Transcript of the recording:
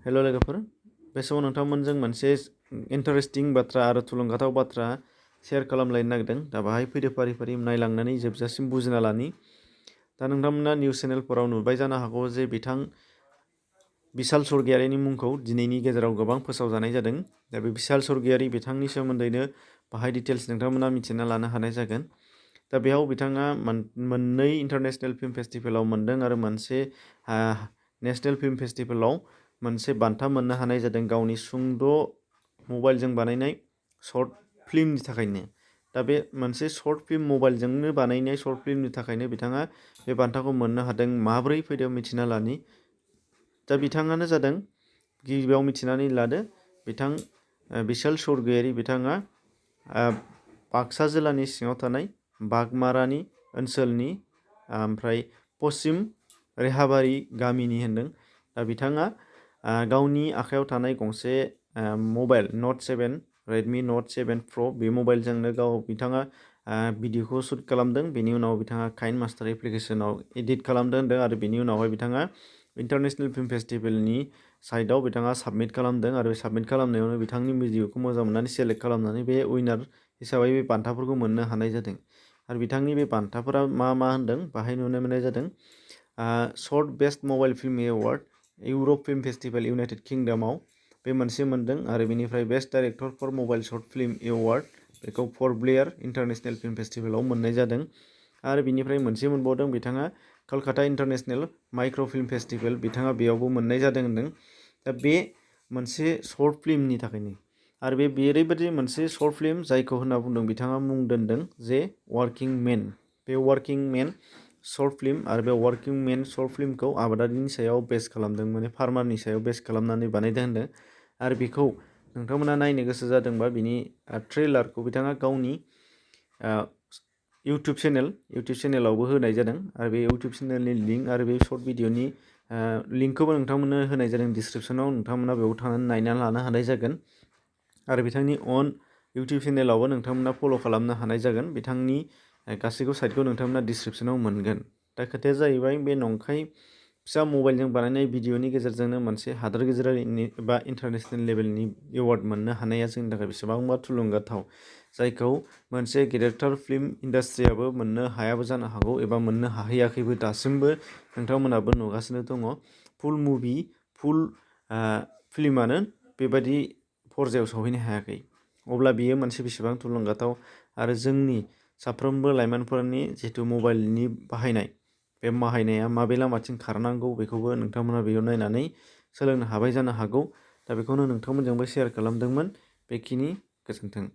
हेल' लोगोफोर, बे समाव नोंथांमोनजों मोनसे इन्टारेस्टिं बाथ्रा आरो थुलुंगाथाव बाथ्रा शेयार खालामलायनो नागिरदों। दा बाहाय फैदो फारि फारि नायलांनानै जोबजासिम बुजिना लानि। दा नोंथांमोना निउस चेनेलफोराव नुबाय जानो हागौ जे बिथां बिशाल स्वर्गियारिनि मुंखौ दिनैनि गेजेराव गोबां फोसावजानाय जादों। दा बे बिशाल स्वर्गियारि बिथांनि सोमोन्दैनो बाहाय डिटेल्स नोंथांमोना मिथिना लानो हानाय जागोन। दा बेयाव बिथाङा मोननै इन्टारनेशनेल फिल्म फेस्टिभेलाव मोनदों आरो मोनसे नेशनेल फिल्म फेस्टिभेलाव मोनसे बान्था मोननो हानाय जादों गावनि सुंद' मबाइलजों बानायनाय शर्ट फिल्मनि थाखायनो। दा बे मोनसे शर्ट फिल्म मबाइलजोंनो बानायनाय शर्ट फिल्मनि थाखायनो बिथाङा बे बान्थाखौ मोननो हादों। माबोरै फैदों मिथिना लानि। दा बिथाङानो जादों, गिबियाव मिथिनानै लादो, बिथां बिशाल स्वर्गियारि बिथाङा बाक्सा जिल्लानि सिङाव थानाय बागमारानि ओनसोलनि ओमफ्राय पश्चिम रेहाबारि गामिनि होनदों। दा बिथाङा गावनि आखायाव थानाय गंसे मबाइल नट 7 रेडमि नट 7 प्र' बे मबाइलजोंनो बिथाङा भिडिअखौ शुट खालामदों। बेनि उनाव बिथाङा काइन मास्टार एप्लिकेसनाव एडिट खालामदों होनदों आरो बेनि उनावहाय बिथाङा इन्टारनेशनेल फिल्म फेस्टिभेलनि साइटआव बिथाङा साबमिट खालामदों आरो बे साबमिट खालामनायावनो बिथांनि भिडिअखौ मोजां मोननानै सेलेक्ट खालामनानै बे उइनार हिसाबै बे बान्थाफोरखौ मोननो हानाय जादों। आरो बिथांनि बे बान्थाफोरा मा होनदों बाहाय नुनो मोननाय जादों। Short best mobile film award Europe film festival united किंडमाव बे मोनसे मोनदों आरो बेनिफ्राय best director for mobile short film award बेखौ फर्ट ब्लेयार इन्टारनेशनेल फिल्म फेस्टिभेलाव मोननाय जादों। आरो बिनिफ्राय मोनसे मोनबावदों बिथाङा Kolkata international micro' film festival बिथाङा बेयावबो मोननाय जादों होनदों। दा बे मोनसे शर्ट फिल्मनि थाखायनो आरो बे ओरैबायदि मोनसे शर्ट फिल्म जायखौ होनना बुंदों बिथाङा मुं दोनदों जे वार्किं मेन। बे वार्किं मेन शर्ट फिल्म आरो बे वार्किं मेन शर्ट फिल्मखौ आबादारिनि सायाव बेस खालामदों, माने फार्मारनि सायाव बेस खालामनानै बानायदों होनदों। आरो बेखौ नोंथांमोना नायनो गोसो जादोंबा बिनि ट्रेलारखौ बिथाङा गावनि इउटुब चेनेलावबो होनाय जादों आरो बे इउटुब चेनेलनि लिंक आरो बे शर्ट भिडिअनि लिंकखौबो नोंथांमोननो होनाय जादों डिसक्रिपसनाव। नोंथांमोना बेयाव थांनानै नायनानै लानो हानाय जागोन आरो बिथांनि अन इउटुब चेनेलावबो नोंथांमोना फल' खालामनो हानाय जागोन। बिथांनि गासैबो साइटखौ नोंथांमोना डिसक्रिपसनाव मोनगोन। दा खोथाया जाहैबाय बे नंखाय फिसा मबाइलजों बानायनाय भिडिअनि गेजेरजोंनो मोनसे हादोर गेजेरारि बा इन्टारनेशनेल लेभेलनि एवार्ड मोननो हानाया जोंनि थाखाय बेसेबांबा थुलुंगाथाव, जायखौ मोनसे गेदेरथार फिल्म इन्डास्ट्रियाबो मोननो हायाबो जानो हागौ एबा मोननो हाहैयाखैबो दासिमबो नोंथांमोनाबो नुगासिनो दङ। फुल मुभि फुल फिल्मानो बेबायदि पर्जायाव सहैनो हायाखै। अब्ला बियो मोनसे बेसेबां थुलुंगाथाव आरो जोंनि साफ्रोमबो लाइमोनफोरनि जिथु मबाइलनि बाहायनाय बे बाहायनाया माबे लामाथिं खारनांगौ बेखौबो नोंथांमोना बेयाव नायनानै सोलोंनो हाबाय जानो हागौ। दा बेखौनो नोंथांमोनजोंबो शेयार खालामदोंमोन। बेखिनि गोजोन्थों।